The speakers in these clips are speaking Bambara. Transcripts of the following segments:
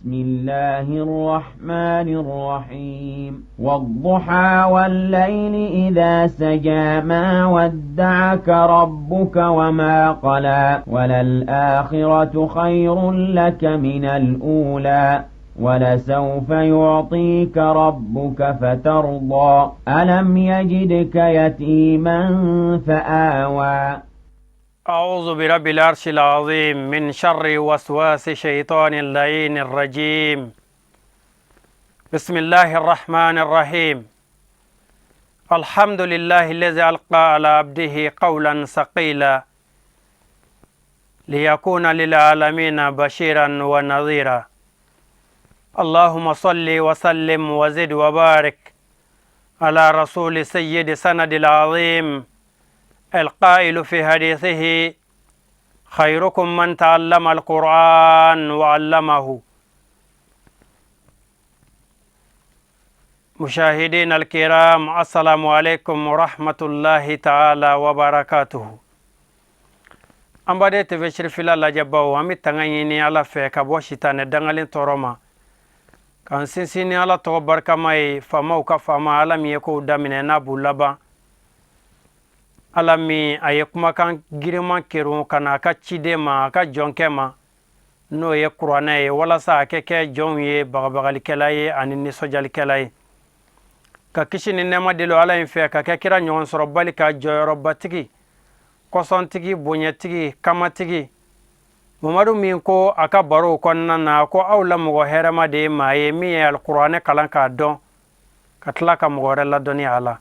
بسم الله الرحمن الرحيم. والضحى والليل إذا سجى، ما ودعك ربك وما قلى، وللآخرة خير لك من الأولى، ولسوف يعطيك ربك فترضى. ألم يجدك يتيما فآوى. أعوذ برب العرش العظيم من شر وسواس شيطان اللعين الرجيم. بسم الله الرحمن الرحيم. الحمد لله الذي ألقى على عبده قولا ثقيلا ليكون للعالمين بشيرا ونذيرا. اللهم صل وسلم وزد وبارك على رسول سيد سند العظيم القائل في حديثه: خيركم من تعلم القرآن وعلمه. مشاهدين الكرام، السلام عليكم ورحمة الله تعالى وبركاته. An baden TV Sirifila lajɛbaw, an bɛ tanga ɲini Ala fɛ ka bɔ sitanɛ dangalen tɔɔrɔ ma, k'an sinsin ni Ala tɔgɔ barikama ye, faamaw ka faama, Ala min ye kow daminɛ n'a b'u laban, Ala min a ye kumakan girinman kerun ka na a ka ciden ma, a ka jɔnkɛ ma, n'o ye Kuranɛ ye, walasa a kɛ kɛ jɔnw ye bagabagalikɛla ye ani nisɔndiyalikɛla ye. Ka kisi ni nɛɛma deli Ala in fɛ ka kɛ kira ɲɔgɔn sɔrɔbali ka jɔyɔrɔbatigi, kɔsɔntigi, bonyɛtigi, kamatigi Mamadu, min ko a ka barow kɔnɔna na ko aw la mɔgɔ hɛrɛma de ye maa ye min ye Alikuranɛ kalan k'a dɔn, ka tila ka mɔgɔ wɛrɛ ladɔnniya a la.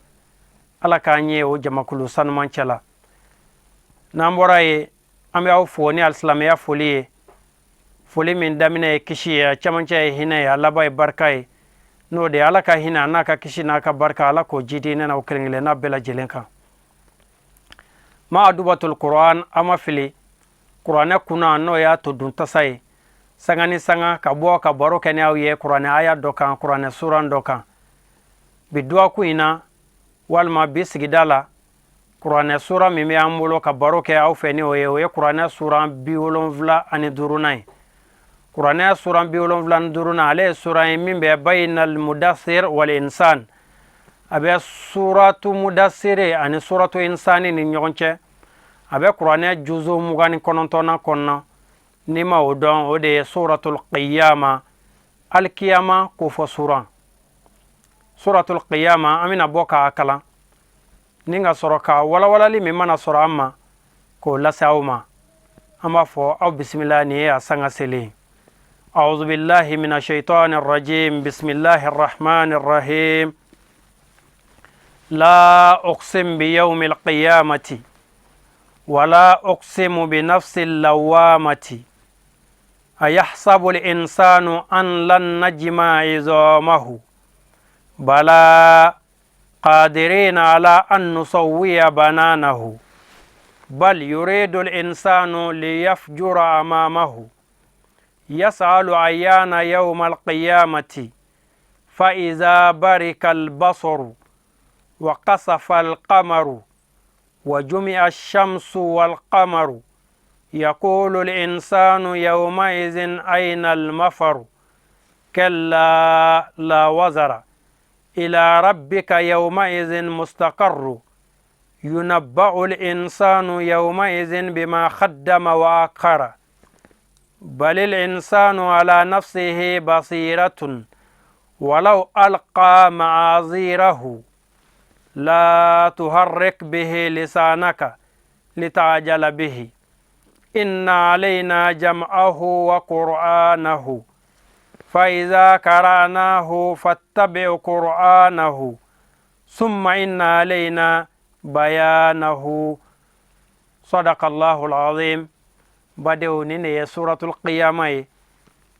Ala k'an ye o jamakulu sanuman cɛ la. N'an bɔra yen, an bɛ aw fo ni alisilamɛya foli ye, foli min daminɛ ye kisi ye, a cɛmancɛ ye hinɛ ye, a laban ye barika ye, n'o de ye Ala ka hinɛ, a n'a ka kisi, n'a ka barika, Ala k'o jidi ne n'aw kelen kelenna bɛɛ lajɛlen kan. Ma adubatul Quran, a ma fili, Kuranɛ kunna, n'o y'a to dun tasa ye, sanga ni sanga ka bɔ ka baro kɛ ni aw ye Kuranɛ aya dɔ kan, Kuranɛ suran dɔ kan. Bi dɔgɔkun in na, walima bi sigida la, Kuranɛ sura min bɛ an bolo ka baro kɛ aw fɛ ni o ye, o ye Kuranɛ suran 75nan ye. Kuranɛ suran 75nan, ale ye suran ye min bɛ bayinal mudasir wal insan, a bɛ suratu mudasiri ani suratu insani ni ɲɔgɔn cɛ. A bɛ Kuranɛ juzu 29nan kɔnɔna. N'i ma o dɔn, o de ye suratul qiyama, alikiyama kofɔ suran. Suratul qiyama, an bɛna bɔ k'a kalan ni ka sɔrɔ ka walawalali min mana sɔrɔ an ma k'o lase aw ma. An b'a fɔ aw bisimila, nin ye a sanga selen. أعوذ بالله من الشيطان الرجيم. بسم الله الرحمن الرحيم. لا أقسم بيوم القيامة ولا أقسم بنفس اللوامة، أيحسب الإنسان أن لن نجمع عظامه، بلى قادرين على أن نسوي بنانه، بل يريد الإنسان ليفجر أمامه، يسأل أيان يوم القيامة، فإذا برق البصر وخسف القمر وجمع الشمس والقمر، يقول الإنسان يومئذ أين المفر، كلا لا وزر، إلى ربك يومئذ مستقر، ينبأ الإنسان يومئذ بما قدم وأخر، بل الإنسان على نفسه بصيرة ولو ألقى معاذيره، لا تحرك به لسانك لتعجل به، إن علينا جمعه وقرآنه، فإذا قرأناه فاتبع قرآنه، ثم إن علينا بيانه. صدق الله العظيم. Badenw, nin de ye suratul qiyama ye,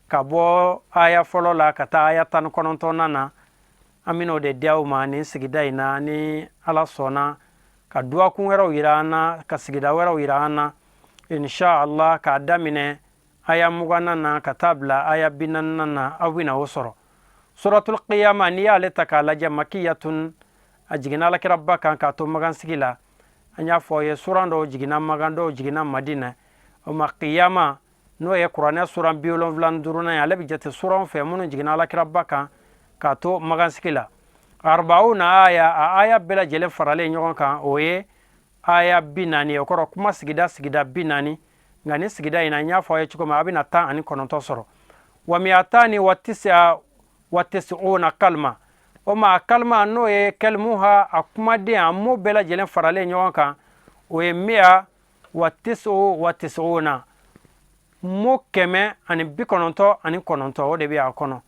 ka bɔ aya fɔlɔ la ka taa aya 19nan na. An bɛn'o de di aw ma nin sigida in na, ni Ala sɔnna ka dɔgɔkun wɛrɛw yira an na, ka sigida wɛrɛw yira an na, insha Allah, k'a daminɛ aya 20nan na ka taa bila aya 40nan na, aw bɛna o sɔrɔ. Suratul qiyama, n'i y'ale ta k'a lajɛ, makiyatun, a jiginna Alakiraba kan k'a to Magansigi la. An y'a fɔ ye, suran dɔw jiginna Magan, dɔw jiginna Madina. O ma, qiyama N'o ye Kuranɛ suran 75nan ye. Ale bɛ jate suranw fɛ minnu jiginna Alakiraba kan k'a to Makansigi la. Arbauna aya, a aya bɛɛ lajɛlen faralen ɲɔgɔn kan, o ye aya 40 ye. O kɔrɔ, kuma sigida sigida 40. Nka ni sigida in na, n y'a fɔ aw ye cogo min, a bɛna 19 sɔrɔ. Wa miyatani wa tisia wa tisiuna kalima. O ma a kalima, n'o ye kɛlimuha, a kumaden, a mot bɛɛ lajɛlen faralen ɲɔgɔn kan, o ye miya wa tisu wa tisiuna, mot 199, o de bɛ a kɔnɔ,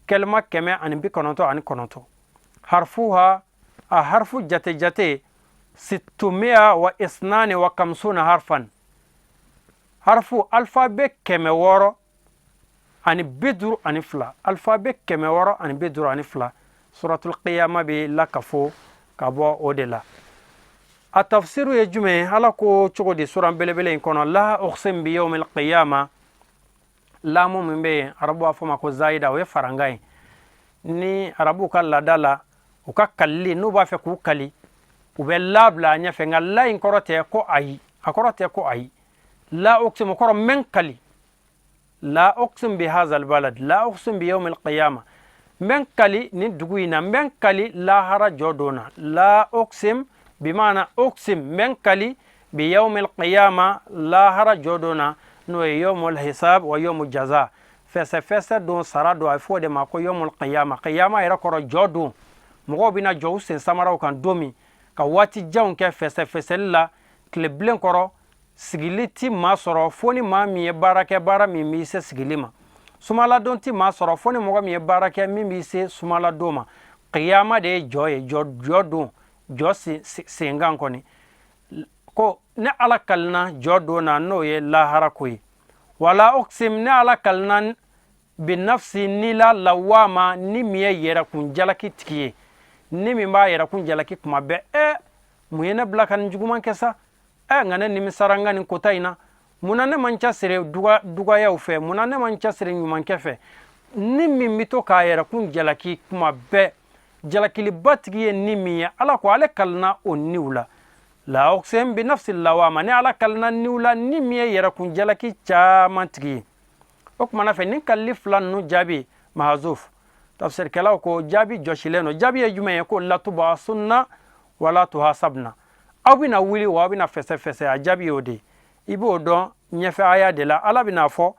kɛlima 199. Harfuha, a harfu jate jate, sittumiya wa isnani wa kamsuna harfan, harfu alphabet 652, alphabet 652. Suratul Qiyama bɛ lakafo ka bɔ o de la. A tafsiru ye jumɛn ye? Ala ko cogo di suran belebele in kɔnɔ? La uqsim bi yawmil qiyama. Lamu min bɛ yen, Arabu b'a fɔ ma ko zayida, o ye farankan ye. Ni Arabuw ka laada la, u ka kalili, n'u b'a fɛ k'u kali, u bɛ la bila a ɲɛfɛ. Nka la in kɔrɔ tɛ ko ayi, a kɔrɔ tɛ ko ayi. La uqsim kɔrɔ n bɛ n kali. La uqsim bi hazal balad, la uqsim bi yawmil qiyama, n bɛ n kali nin dugu in na, n bɛ n kali lahara jɔ don na. La uqsim bi maana uqsim, n bɛ n kali bi yawmil qiyama, lahara jɔ don na, n'o ye yawmul hisab wa yawmul jaza, fɛsɛfɛsɛ don, sara don. A bɛ fɔ o de ma ko yawmul qiyama. Qiyama yɛrɛ kɔrɔ jɔ don. Mɔgɔw bɛna jɔ u sen samaraw kan don min, ka waati janw kɛ fɛsɛfɛsɛli la tile bilen kɔrɔ, sigili ti maa sɔrɔ fo ni maa min ye baara kɛ, baara min b'i se sigili ma. Sumaladon ti maa sɔrɔ fo ni mɔgɔ min ye baara kɛ min b'i se sumaladon ma. Qiyama de ye jɔ ye, jɔ don, jɔ senkan kɔni. Ko ne Ala kalina jɔ don na, n'o ye lahara ko ye. Wala uqsim, ne Ala kalina bi nafsi, ni la lawama, ni min ye yɛrɛkun jalaki tigi ye, ni min b'a yɛrɛkun jalaki kuma bɛɛ. Ɛ, mun ye ne bila ka nin juguman kɛ sa? Ɛ, nka ne nimisara n ka nin kota in na. Munna ne ma n cɛsiri dugayaw fɛ? Munna ne ma n cɛsiri ɲumankɛ fɛ? Ni min bɛ to k'a yɛrɛkun jalaki kuma bɛɛ, jalakiliba tigi ye ni min ye, Ala ko ale kalina o niw la. La uqsim bi nafsi lawama, ne Ala kalina niw la, ni min ye yɛrɛkun jalaki caman tigi ye. O kumana fɛ, nin kalili fila ninnu jaabi mahazuf, tafsirikɛlaw ko jaabi jɔsilen don. Jaabi ye jumɛn ye? Ko latubasunna wala tuhasabna, aw bɛna wuli wa aw bɛna fɛsɛfɛsɛ. A jaabi y'o de ye. I b'o dɔn ɲɛfɛ aya de la. Ala bɛna fɔ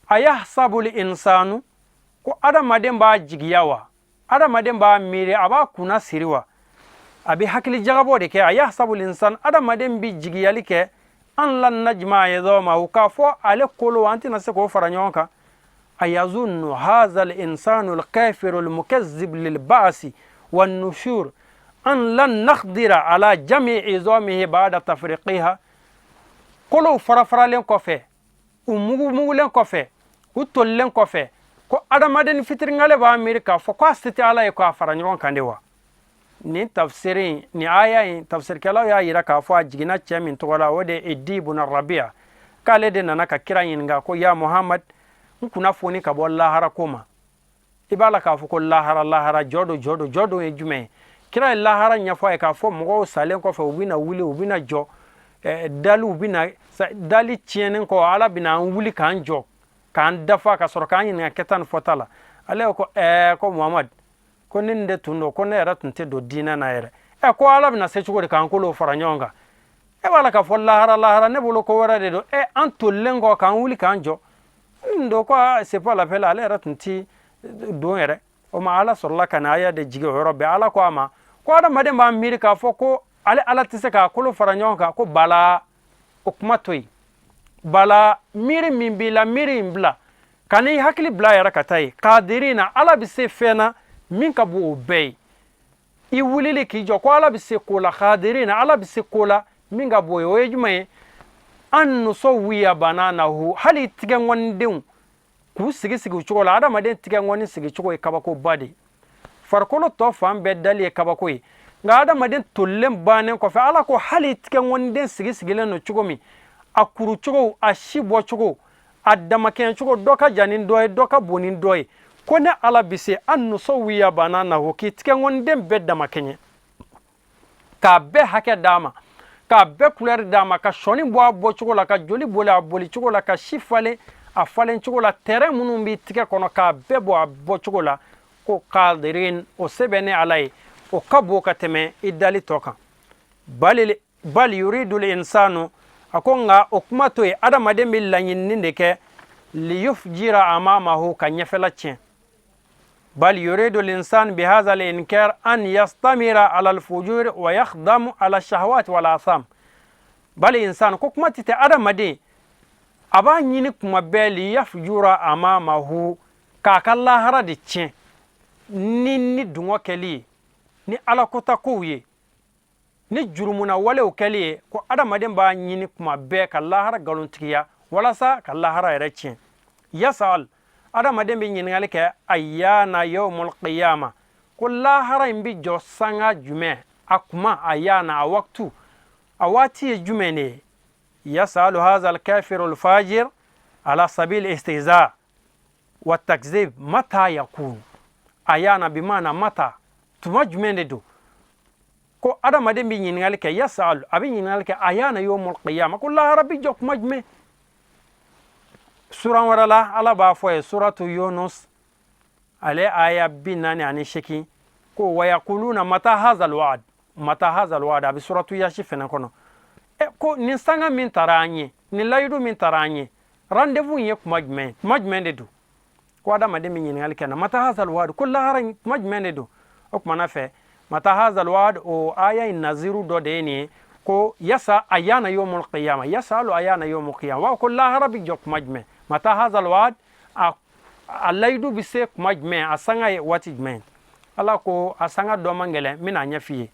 ayahsabul insanu, ko adamaden b'a jigiya wa? Adamaden b'a miiri, a b'a kunna siri wa? A bɛ hakili jagabɔ de kɛ. Ayahsabul insan, adamaden bɛ jigiyali kɛ, an lan najma idamahu, k'a fɔ ale kolo an tɛna se k'o fara ɲɔgɔn kan. Ayazunnu hadha al insanu al kafiru al mukazzib lil ba'si wan nushur an lan naqdira ala jami izamihi ba'da tafriqiha. Kolow farafaralen kɔfɛ, u mugumugulen kɔfɛ, u tolilen kɔfɛ, ko adamaden fitiringale b'a miiri k'a fɔ k'a se tɛ Ala ye k'a fara ɲɔgɔn kan de wa? Nin tafsiri in, nin aya in, tafsirikɛlaw y'a yira k'a fɔ a jiginna cɛ min tɔgɔ la, o de ye Idi ibn Rabia, k'ale de nana ka kira ɲininka ko: ya Muhammad, n kunnafoni ka bɔ lahara ko ma. I b'a la k'a fɔ ko lahara, lahara, jɔ don, jɔ don, jɔ don ye jumɛn ye? Kira ye lahara ɲɛfɔ a ye k'a fɔ mɔgɔw salen kɔfɛ, u bɛna wuli, u bɛna jɔ, daliw bɛna dali tiɲɛnen kɔ, Ala bɛna an wuli k'an jɔ k'an dafa ka sɔrɔ k'an ɲininka kɛta ni fɔta la. Ale ko ko Muhammad, ko ni nin de tun don, ko ne yɛrɛ tun tɛ don diinɛ na yɛrɛ. Ko Ala bɛna se cogo di k'an kolow fara ɲɔgɔn kan? E b'a la k'a fɔ lahara, lahara, ne bolo ko wɛrɛ de don. An tolilen kɔ k'an wuli k'an jɔ nin don, ko c'est pas la peine, ale yɛrɛ tun ti don yɛrɛ. O ma, Ala sɔrɔla ka na aya de jigin o yɔrɔ bɛɛ. Ala ko a ma ko adamaden b'a miiri k'a fɔ ko ale Ala tɛ se k'a kolo fara ɲɔgɔn kan. Ko bala, o kuma to yen. Bala, miiri min b'i la, miiri in bila ka n'i hakili bila yɛrɛ ka taa yen. Kadirina, Ala bɛ se fɛn na min ka bon o bɛɛ ye, i wulili k'i jɔ. Ko Ala bɛ se ko la, kadirina, Ala bɛ se ko la min ka bon ye. O ye jumɛn ye? An nusawwiya bananahu, hali tigɛŋɔnidenw k'u sigi sigi o cogo la. Adamaden tigɛŋɔni sigi cogo ye kabakoba de ye. Farikolo tɔ fan bɛɛ dali ye kabako ye, nka adamaden tolilen bannen kɔfɛ, Ala ko hali tigɛŋɔniden sigi sigilen don cogo min, a kuru cogo, a si bɔ cogo, a damakɛɲɛ cogo, dɔ ka jan ni dɔ ye, dɔ ka bon ni dɔ ye, ko ne Ala bɛ se an nusawwiya bananahu, k'i tigɛŋɔniden bɛɛ damakɛɲɛ, k'a bɛɛ hakɛ d'a ma, K'a bɛɛ kulɛri d'a ma, ka sɔni bɔ a bɔcogo la, ka joli boli a boli cogo la, ka si falen a falen cogo la, tɛrɛ minnu b'i tigɛ kɔnɔ, k'a bɛɛ bɔ a bɔcogo la. Ko kadirin, o se bɛ ne Ala ye, o ka bon ka tɛmɛ i dali tɔ kan. Bal yuridul insanu, a ko nka o kuma to yen, adamaden bɛ laɲinini de kɛ, liyufjira amamahu, ka ɲɛfɛla tiɲɛ. Bal yuridu l'insan bihadha al-inkar an yastamira ala al-fujur wa yakhdamu ala shahawat wal atham. Bal insan, ko kuma tɛ adamaden a b'a ɲini kuma bɛɛ, liyafjura amamahu, k'a ka lahara de tiɲɛ ni dungɔ kɛli ye, ni alakota kow ye, ni jurumuna walew kɛli ye. Ko adamaden b'a ɲini kuma bɛɛ ka lahara nkalontigiya walasa ka lahara yɛrɛ tiɲɛ. Yasal, adamaden bɛ ɲininkali kɛ, ayyana yawmul qiyama, ko lahara in bɛ jɔ sanga jumɛn? A kuma ayyana, a waktu, a waati ye jumɛn de ye? Yasalu hadha al-kafiru al-fajir ala sabil istihza wa takzib, mata yakun ayyana, bimana mata, tuma jumɛn de don? Ko adamaden bɛ ɲininkali kɛ, yasal, a bɛ ɲininkali kɛ, ayyana yawmul qiyama, ko lahara bɛ jɔ kuma jumɛn? Suran wɛrɛ la, Ala b'a fɔ ye, suratu Yunus, ale aya 48, ko wayakuluna mata hazal wa'd, mata hazal wa'd. A bɛ suratu Yasi fɛnɛ kɔnɔ. E ko nin sanga min tara an ye, nin layidu min tara an ye, rendez-vous in ye kuma jumɛn, kuma jumɛn de don? Ko adamaden bɛ ɲininkali kɛ na, mata hazal wa'd, ko lahara kuma jumɛn de don? O kumana fɛ, mata hazal wa'd, o aya in naziru dɔ de ye nin ye. Ko yasa ayyana yawmul qiyama, yasalu ayyana yawmul qiyama, wa ko lahara bɛ jɔ kuma jumɛn? Mata hazal wa'd, a layidu bɛ se kuma jumɛn, a sanga ye waati jumɛn? Ala ko a sanga dɔ man gɛlɛn, n bɛna ɲɛf'i ye.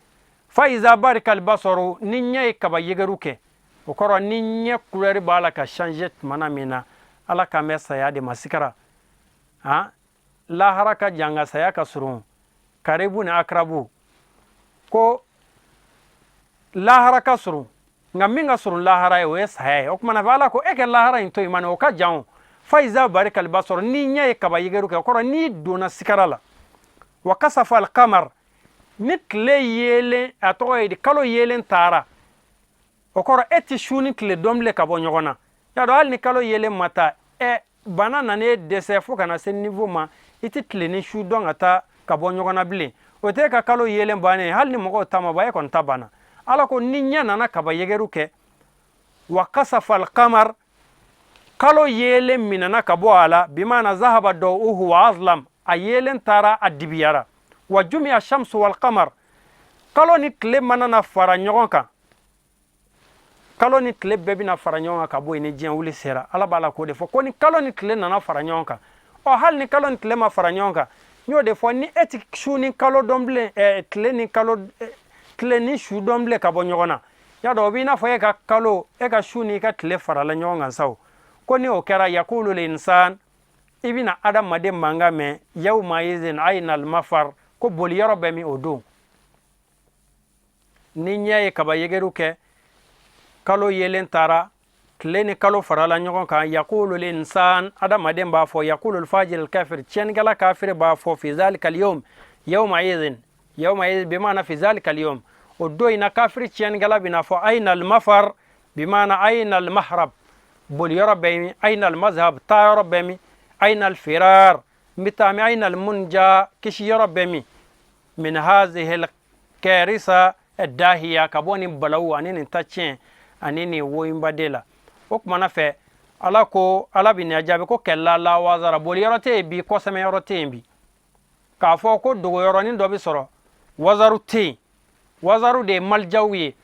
Fa iza barikal basaru, ni ɲɛ ye kaba yegeru kɛ, o kɔrɔ ni ɲɛ kulɛri b'a la ka changer tumana min na, Ala k'an bɛ saya de ma sikara. Han, lahara ka jan, ka saya ka surun, karibu ni akrabu. Ko lahara ka surun, nka min ka surun lahara ye, o ye saya ye. O kumana fɛ, Ala ko e ka lahara in to yen mani, o ka jan. O fa iza barikal basar, ni ɲɛ ye kaba yegeru kɛ, o kɔrɔ n'i donna sikara la. Wa kasafa alkamar, ni tile yeelen, a tɔgɔ ye di, kalo yeelen taara, o kɔrɔ e ti su ni tile dɔn bilen ka bɔ ɲɔgɔn na. Y'a dɔn, hali ni kalo yeelen ma taa, ɛ bana nana e dɛsɛ fo ka na se niveau ma, i ti tile ni su dɔn ka taa ka bɔ ɲɔgɔn na bilen. O tɛ ka kalo yeelen bannen, hali ni mɔgɔw ta ma ban, e kɔni ta banna. Ala ko ni ɲɛ nana kaba yegeru kɛ, wa kasafa alkamar, kalo yeelen minɛna ka bɔ a la, bimana zahaba dawuhu wa azlam, a yeelen taara, a dibiyara. Wa jumiya shamsu wal qamar, kalo ni tile mana na fara ɲɔgɔn kan, kalo ni tile bɛɛ bɛna fara ɲɔgɔn kan ka bɔ yen ni diɲɛ wuli sera. Ala b'a la k'o de fɔ, ko ni kalo ni tile nana fara ɲɔgɔn kan. Ɔ, hali ni kalo ni tile ma fara ɲɔgɔn kan, n y'o de fɔ, ni e ti su ni kalo dɔn bilen, tile ni kalo, tile ni su dɔn bilen ka bɔ ɲɔgɔn na, y'a dɔn o b'i n'a fɔ e ka kalo, e ka su n'i ka tile farala ɲɔgɔn kan sa. O ko ni o kɛra, yakulu l'insan, i bɛna adamaden mankan mɛn, yawma izin ayna almafar, ko boli yɔrɔ bɛ min o don? Ni ɲɛ ye kaba yegeru kɛ, kalo yelen taara, tile ni kalo farala ɲɔgɔn kan, yakulu l'insan, adamaden b'a fɔ, yakulu alfajir alkafir, tiɲɛnikɛla kafiri b'a fɔ, fi zalika alyawm, yawma izin, yawma izin bimana fi zalika alyawm, o don in na, kafiri tiɲɛnikɛla bɛna fɔ, ayna almafar, bimana ayna almahrab, boli yɔrɔ bɛ min? Ayna almazhab, taa yɔrɔ bɛ min? Ayna alfirar, n bɛ taa min? Ayna almunja, kisi yɔrɔ bɛ min? Min hazihi alkarisa dahiya, ka bɔ nin balawu ani nin ta tiɲɛ ani nin woyinbaden la. O kumana fɛ, Ala ko, Ala bɛ nin jaabi ko kɛla la wazara, boli yɔrɔ tɛ yen bi, kɔsɛmɛ yɔrɔ tɛ yen bi, k'a fɔ ko dogo yɔrɔnin dɔ bɛ sɔrɔ, wazaru tɛ yen. Wazaru de ye malijaw ye.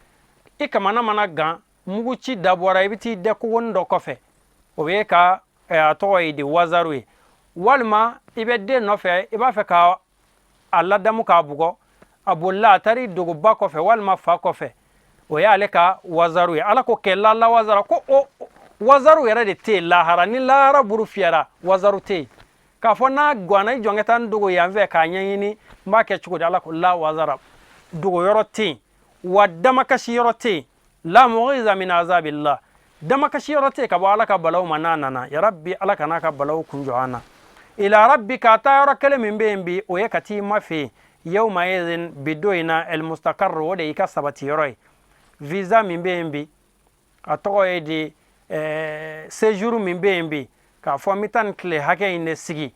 I kamana mana gan, mugu ci dabɔra, i bɛ t'i dɛ kogonin dɔ kɔfɛ, o bɛ ka a tɔgɔ ye de wazaru ye. Walima i bɛ den nɔfɛ, i b'a fɛ ka a ladamu k'a bugɔ, a bolila, a taara i dogo ba kɔfɛ walima fa kɔfɛ, o y'ale ka wazaru ye. Ala ko kɛla la wazara, ko o wazaru yɛrɛ de tɛ yen lahara. Ni lahara buru fiyɛra, wazaru tɛ yen k'a fɔ n'a ganna, i jɔ n ka taa n dogo yan fɛ k'a ɲɛɲini, n b'a kɛ cogo di? Ala ko la wazara, dogo yɔrɔ tɛ yen, wa damakasi yɔrɔ tɛ yen. La mughiza min azabillah, damakasi yɔrɔ tɛ yen ka bɔ Ala ka balaw ma n'a nana. Ya rabbi, Ala kana ka balaw kun jɔ an na. Ila rabbi, ka taa yɔrɔ kelen min bɛ yen bi, o ye ka t'i ma fɛ yen. Yawma idhin, bi don in na, el mustaqarr, o de y'i ka sabati yɔrɔ ye. Visa min bɛ yen bi, a tɔgɔ ye di, séjour min bɛ yen bi, k'a fɔ n bɛ taa nin tile hakɛ in de sigi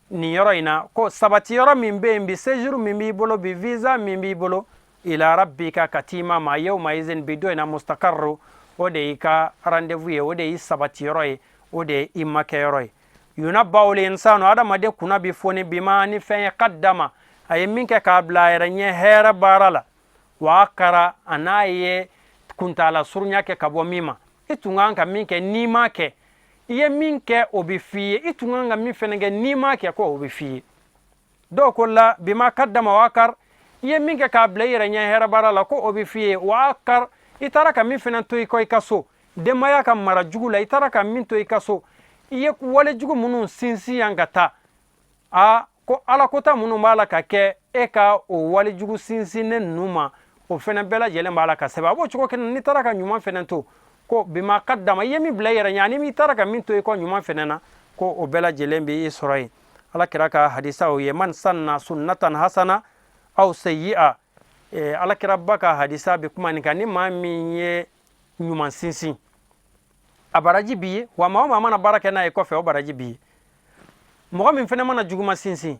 nin yɔrɔ in na, ko sabati yɔrɔ min bɛ yen bi, séjour min b'i bolo bi, visa min b'i bolo, ila rabbika, ka t'i ma ma, yawma izin, bi don in na, mustaqarru, o de y'i ka rendez-vous ye, o de y'i sabati yɔrɔ ye, o de ye i makɛyɔrɔ ye. Yunabba'ul insanu, adamaden kunna bi foni, bima, ni fɛn ye, qaddama, a ye min kɛ k'a bila a yɛrɛ ɲɛ hɛrɛ baara la, wa akhara, a n'a ye kuntaala surunya kɛ ka bɔ min ma. I tun kan ka min kɛ, n'i m'a kɛ, i ye min kɛ, o bɛ f'i ye. I tun kan ka min fɛnɛ kɛ, n'i m'a kɛ, ko o bɛ f'i ye. Dɔw ko la, bima qaddama wa akhar, i ye min kɛ k'a bila i yɛrɛ ɲɛ hɛrɛ baara la, ko o bɛ f'i ye. Wa akhar, i taara ka min fɛnɛ to i kɔ i ka so, denbaya ka mara jugu la, i taara ka min to i ka so, i ye wale jugu minnu sinsin yan ka taa, a ko ala kota minnu b'a la ka kɛ e ka o wale jugu sinsinnen ninnu ma, o fɛnɛ bɛɛ lajɛlen b'a la ka sɛbɛn. A b'o cogo kelen, n'i taara ka ɲuman fɛnɛ to, ko bima qaddama, i ye min bila i yɛrɛ ɲɛ, ani i taara ka min to i kɔ ɲuman fɛnɛ na, ko o bɛɛ lajɛlen bɛ i sɔrɔ yen. Ala kira ka hadisaw ye, man sanna sunnatan hasana aw sayyi'a, ala kira ba ka hadisa bɛ kuma nin kan, ni maa min ye ɲuman sinsin, a baraji b'i ye, wa maa o maa mana baara kɛ n'a ye kɔfɛ, o baraji b'i ye. Mɔgɔ min fɛnɛ mana juguman sinsin,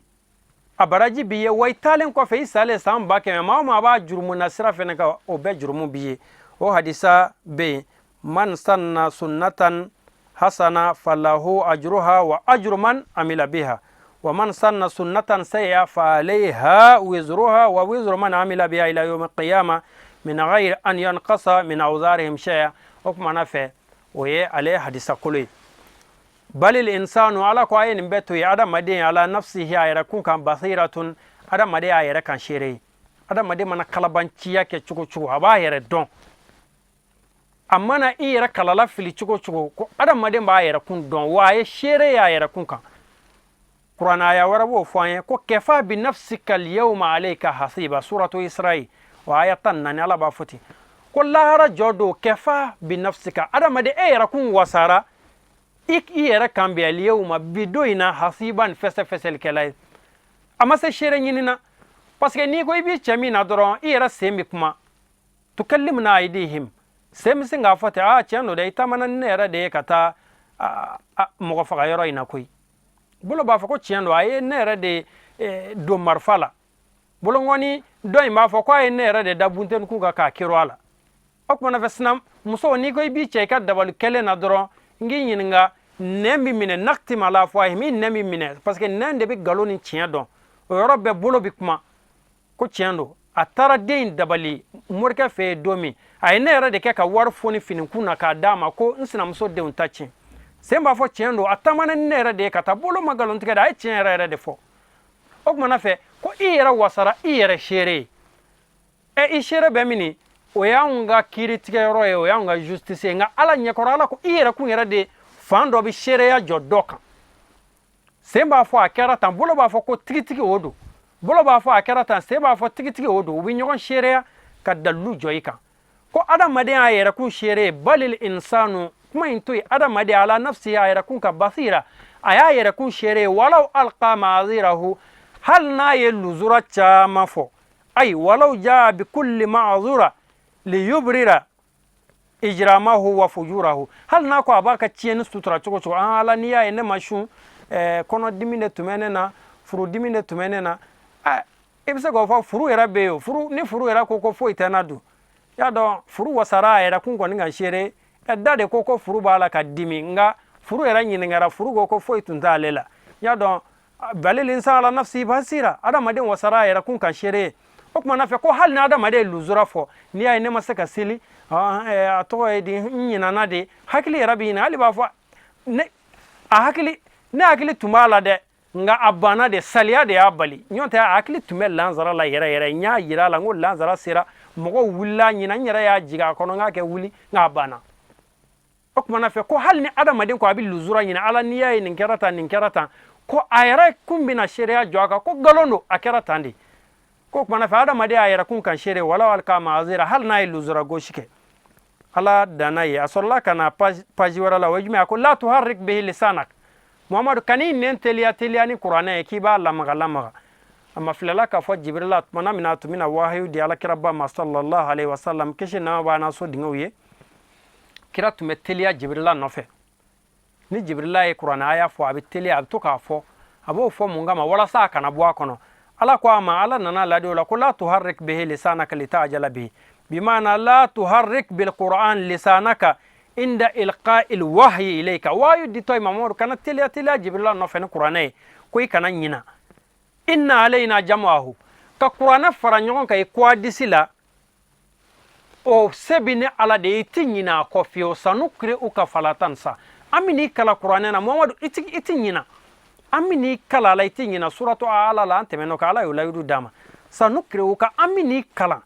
a baraji b'i ye, wa i taalen kɔfɛ, i salen san 100 000, maa o maa b'a jurumu na sira fɛnɛ kan, o bɛɛ jurumu b'i ye. O hadisa bɛ yen, man sanna sunnatan hasana falahu ajruha wa ajru man amila biha, wa man sanna sunnatan sayya fa alayha wizruha wa wizru man amila biha ila yawm alqiyama min ghayri an yanqasa min awzarihim shay'a. O kumana fɛ, o ye ale hadisa kolo ye. Balil insanu, ala ko a ye nin bɛɛ to ye, adamaden, ala nafsihi, a yɛrɛ kun kan, basiratun, adamaden y'a yɛrɛ kan seere ye. Adamaden mana kalabanciya kɛ cogo cogo, a b'a yɛrɛ dɔn. A mana i yɛrɛ kalala fili cogo cogo, ko adamaden b'a yɛrɛ kun dɔn, wa a ye seere y'a yɛrɛ kun kan. Kuranɛ aya wɛrɛ b'o fɔ an ye ko kafa bi nafsika alyawma alayka hasiba, suratu Isra'i, o aya 14, ala b'a fɔ ten ko lahara jɔ don, kafa bi nafsika, adamaden e yɛrɛ kun wasara i yɛrɛ kan bi, alyawma, bi don in na, hasiban, fɛsɛfɛsɛlikɛla ye. A ma se seere ɲini na, parce que n'i ko i b'i cɛ min na dɔrɔn, i yɛrɛ sen bɛ kuma, tukallimuna aydihim, sen bɛ sin k'a fɔ ten, aa, tiɲɛ don dɛ, i taamana ni ne yɛrɛ de ye ka taa mɔgɔ faga yɔrɔ in na koyi. Bolo b'a fɔ ko tiɲɛ don, a ye ne yɛrɛ de don marifa la. Bolongɔni dɔ in b'a fɔ ko a ye ne yɛrɛ de da bunteni kun kan k'a kero a la. O kumana fɛ, sina muso, n'i ko i b'i cɛ i ka dabali kɛlen na dɔrɔn, n k'i ɲininka, nɛn bɛ minɛ, naktim ala afwahihim, i nɛn bɛ minɛ, parce que nɛn de bɛ nkalon ni tiɲɛ dɔn. O yɔrɔ bɛɛ bolo bɛ kuma ko tiɲɛ don, a taara den in dabali morikɛ fɛ yen don min, a ye ne yɛrɛ de kɛ ka wari foni finikun na k'a d'a ma ko n sinamuso denw ta tiɲɛ. Sen b'a fɔ tiɲɛ don, a taamana ni ne yɛrɛ de ye ka taa. Bolo ma nkalon tigɛ dɛ, a ye tiɲɛ yɛrɛ yɛrɛ de fɔ. O kumana fɛ, ko i yɛrɛ wasara i yɛrɛ seere ye. Ɛ, i seere bɛ min, o y'anw ka kiiri tigɛyɔrɔ ye, o y'anw ka justice ye, nka ala ɲɛkɔrɔ, ala ko i yɛrɛ kun yɛrɛ de fan dɔ bɛ seereya jɔ dɔ kan. Sen b'a fɔ a kɛra tan, bolo b'a fɔ ko tigitigi o don. Bolo b'a fɔ a kɛra tan, sen b'a fɔ tigitigi o don. U bɛ ɲɔgɔn seereya ka dalilu jɔ i kan ko adamaden y'a yɛrɛ kun seere ye. Balil insanu, kuma in to yen, adamaden, ala nafsi, a yɛrɛ kun ka, basira, a y'a yɛrɛ kun seere ye. Walaw alqa ma'azirahu, hali n'a ye luzura caman fɔ, ayi, walaw jaa bi kulli ma'azura liyubrira ijramahu wa fujurahu, hali n'a ko a b'a ka tiɲɛni sutura cogo cogo, an ala, n'i y'a ye ne ma sun, kɔnɔdimi de tun bɛ ne na, furudimi de tun bɛ ne na. I bɛ se k'o fɔ furu yɛrɛ bɛ yen o furu ni furu yɛrɛ ko ko foyi tɛ n na dun, y'a dɔn furu wasara a yɛrɛ kun kɔni ka seere. Da de ko ko furu b'a la ka dimi, nka furu yɛrɛ ɲininkara, furu ko ko foyi tun t'ale la. Y'a dɔn, balil insan ala nafsi basira, adamaden wasara a yɛrɛ kun ka seere ye. O tuma na fɛ, ko hali ni adamaden ye luzura fɔ, n'i y'a ye ne ma se ka seli, a tɔgɔ ye di, n ɲinana de, hakili yɛrɛ bɛ ɲinɛ, hali b'a fɔ ne a hakili, ne hakili tun b'a la dɛ, nka a banna de, saliya de y'a bali, ɲɔo tɛ a hakili tun bɛ lansara la yɛrɛ yɛrɛ. N y'a yira a la n ko lansara sera, mɔgɔw wulila ɲina, n yɛrɛ y'a jigin a kɔnɔ n k'a kɛ wuli, nka a banna. O tuma na fɛ, ko hali ni adamaden ko a bɛ luzura ɲini, ala, n'i y'a ye nin kɛra tan, nin kɛra tan, ko a yɛrɛ kun bɛna seereya jɔ a kan ko nkalon don, a kɛra tan de. Ko kumana fɛ, adamaden y'a yɛrɛ kun kan seere, wala alka maazira, hali n'a ye luzura gosi kɛ, ala danna ye. A sɔrɔla ka na page wɛrɛ la, o ye jumɛn? A ko la tuharrik bihi lisanak, Muhamadu, kan'i nɛn teliya teliya ni kuranɛ ye k'i b'a lamaga lamaga. A mafilɛla k'a fɔ Jibirila, tumana min na a tun bɛna wahayu di Alakiraba ma sallallahu alaihi wasallam, kisi nɛɛma b'a n'a so dingew ye, kira tun bɛ teliya Jibirila nɔfɛ. Ni Jibirila ye Kuranɛ aya fɔ, a bɛ teliya, a bɛ to k'a fɔ. A b'o fɔ mun kama? Walasa a kana bɔ a kɔnɔ. Ala ko a ma, Ala nana ladi o la ko la tuharrik bihi lisanaka litajala bihi, bimana la tuharrik bilquran lisanaka inda ilqa'il wahyi ilayka. Wahayu ditɔ i ma, Mamadu, kana teliya teliya Jibirila nɔfɛ ni Kuranɛ ye, ko i kana ɲina. Inna alayna jam'ahu, ka Kuranɛ fara ɲɔgɔn kan i ko hadisi la, o se bi ne Ala de ye, i ti ɲina a kɔ fiyewu. Sanukri'uka fala tansa, an bɛn'i kalan Kuranɛ na, Muhamadu, i ti ɲina. An bɛn'i kalan a la, i ti ɲina. Suratu Ala la, an tɛmɛn'o kan, Ala y'o layidu d'a ma. Sanukri'uka, an bɛn'i kalan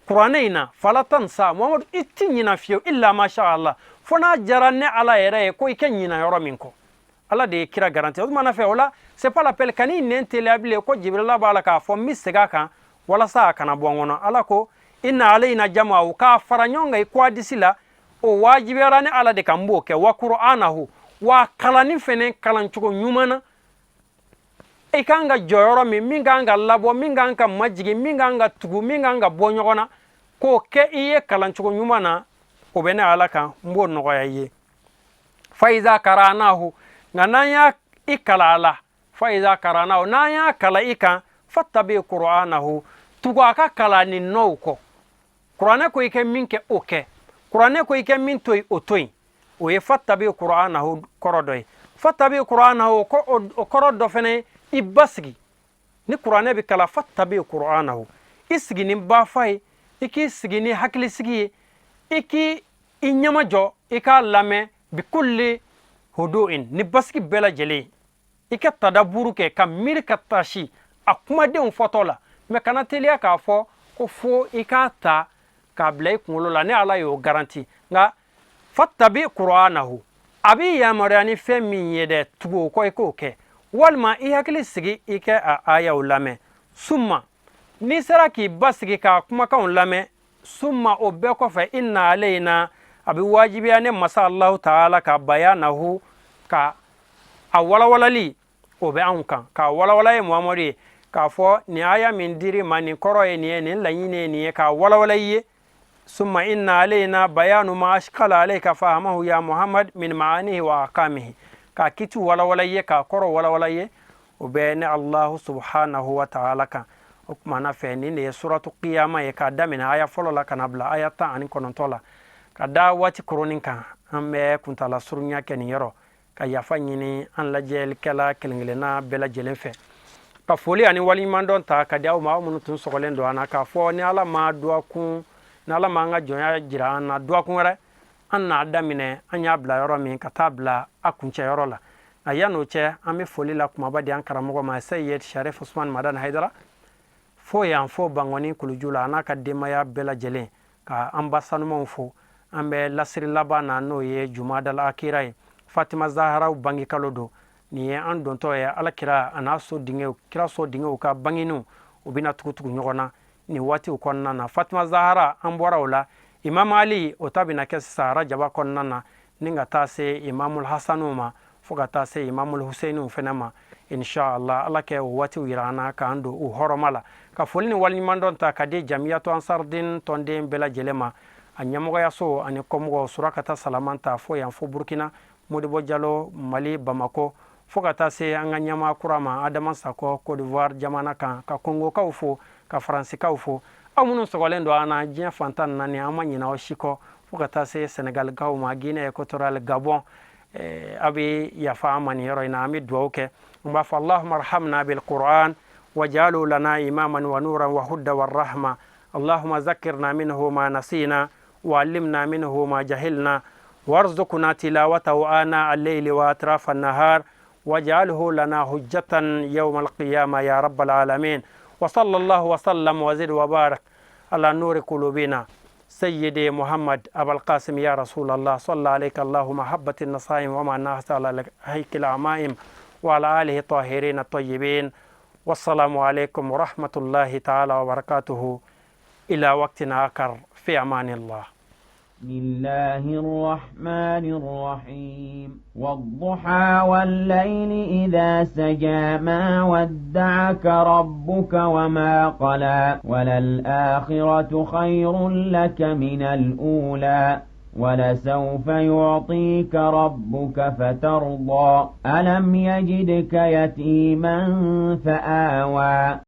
Kuranɛ in na, fala tansa, Muhamadu, i ti ɲina fiyewu, illa masha Allah, fo n'a jara ne Ala yɛrɛ ye ko i kɛ ɲina yɔrɔ min kɔ. Ala de ye kira garanti. O tuma fɛ, o la, c'est pas la peine kan'i nɛn teliya bilen ko Jibirila b'a la k'a fɔ, n bɛ segin a kan walasa a kana bɔ n kɔnɔ. Ala ko inna alayna jam'ahu, k'a fara ɲɔgɔn kan i ko hadisi la, o wajibiyara ne Ala de kan, n b'o kɛ. Wa qur'anahu, wa kalanni fɛnɛ kalancogo ɲuman na, i kan ka jɔ yɔrɔ min, min kan ka labɔ, min kan ka majigin, min kan ka tugu, min kan ka bɔ ɲɔgɔn na, k'o kɛ i ye kalancogo ɲuman na, o bɛ ne Ala kan, n b'o nɔgɔya i ye. Faiza karanahu, nka n'an y'a i kala a la, faiza karanahu, n'an y'a kala i kan, fattabi qur'anahu, tugu a ka kalanni nɔw kɔ. Kuranɛ ko i kɛ min kɛ, o kɛ. Kuranɛ ko i kɛ min to yen, o to yen. O ye fattabi qur'anahu kɔrɔ dɔ ye. Fattabi qur'anahu o kɔrɔ dɔ fɛnɛ ye i basigi ni Kuranɛ bɛ kalan. Fattabi qur'anahu, i sigi ni bafa ye, i k'i sigi ni hakilisigi ye, i k'i i ɲɛmajɔ, i k'a lamɛn bikulli hudu'in, ni basigi bɛɛ lajɛlen, i ka tadaburu kɛ, ka miiri, ka tasi a kumadenw fɔtɔ la. Mɛ kana teliya k'a fɔ ko fo i k'a ta k'a bila i kunkolo la. Ne Ala y'o garanti. Nka fattabi qur'anahu, a b'i yamaruya ni fɛn min ye dɛ, tugu o kɔ, i k'o kɛ, walima i hakili sigi, i kɛ a ayaw lamɛn. Summa, n'i sera k'i basigi k'a kumakanw lamɛn, summa, o bɛɛ kɔfɛ, inna alayna, a bɛ wajibiya ne masa Alahu taala ka bayanahu, ka a walawalali, o bɛ anw kan k'a walawala ye Muhamadu ye, k'a fɔ nin aya min dir'i ma, nin kɔrɔ ye nin ye, nin laɲini ye nin ye, k'a walawala i ye. Summa inna alayna bayanu ma ashkala alayka fahamahu ya Muhammad min maanihi wa akamihi, k'a kiti walawala i ye, k'a kɔrɔ walawala i ye, o bɛ ne Allahu subhanahu wa ta'ala kan. O kumana fɛ, nin de ye suratu Kiyama ye, k'a daminɛ aya fɔlɔ la ka na bila aya 19 la. Ka da waati koronin kan, an bɛ kuntala surunya kɛ nin yɔrɔ, ka yafa ɲini an lajɛlikɛla kelen kelenna bɛɛ lajɛlen fɛ, ka foli ani waleɲumandɔn ta ka di aw ma, aw minnu tun sɔgɔlen don an na, k'a fɔ ni Ala ma dɔgɔkun, ni Ala ma an ka jɔnya jira an na dɔgɔkun wɛrɛ, an n'a daminɛ an y'a bila yɔrɔ min, ka taa bila a kuncɛyɔrɔ la. Nka yan'o cɛ, an bɛ foli la kumaba di an karamɔgɔ ma, Seyid Sharif Usman Madani Hayidara, fo yan fo Bangɔni kuluju la, a n'a ka denbaya bɛɛ lajɛlen, ka an ba sanumanw fo. An bɛ lasiri laban na, n'o ye Jumadal Akira ye, Fatima Zaharaw bange kalo don. Nin ye an dontɔ ye Ala kira a n'a so dingew, kira so dingew ka banginiw, u bɛna tugutugu ɲɔgɔn na nin waatiw kɔnɔna na. Fatima Zahara, an bɔra o la, Imam Ali, o ta bɛna kɛ sisan Rajaba kɔnɔna na, ni ka taa se Imamul Hasanu ma, fo ka taa se Imamul Huseiniw fɛnɛ ma, inshallah. Ala kɛ o waatiw yira an na, k'an don u hɔrɔma la. Ka foli ni waleɲumandɔn ta ka di Jamiyatu Ansardin tɔnden bɛɛ lajɛlen ma, a ɲɛmɔgɔyaso ani kɔmɔgɔw, Surakata Salaman ta fo yan fo Burukina, Modibo Jalo Mali Bamako, fo ka taa se an ka ɲɛmaa kura ma, Adama Sakɔ, Côte d'Ivoire jamana kan, ka Kongokaw fo, ka Faransikaw fo, aw minnu sɔgɔlen don an na diɲɛ fantan naani, an ma ɲinɛ aw si kɔ, fo ka taa se Sɛnɛgalikaw ma, Guinée équatoriale, Gabon. A bɛ yafa an ma nin yɔrɔ in na. An bɛ dugawu kɛ, an b'a fɔ allahumma arhamna bil Qur'an waj'alhu lana imaman wa nuran wa huda wa rahma. Allahumma zakirna minhu ma nasina wa allimna minhu ma jahilna warzuqna tilawatahu ana al-layli wa atrafa an-nahar واجعله لنا حجة يوم القيامة يا رب العالمين. وصلى الله وسلم وزد وبارك على نور قلوبنا سيدي محمد أبا القاسم يا رسول الله، صلى عليك الله محبة النصائم وما ناس على هيكل العمائم، وعلى آله الطاهرين الطيبين. والسلام عليكم ورحمة الله تعالى وبركاته. إلى وقت آخر، في أمان الله. بسم الله الرحمن الرحيم. والضحى والليل إذا سجى ما ودعك ربك وما قلى وللآخرة خير لك من الأولى ولسوف يعطيك ربك فترضى. ألم يجدك يتيما فآوى.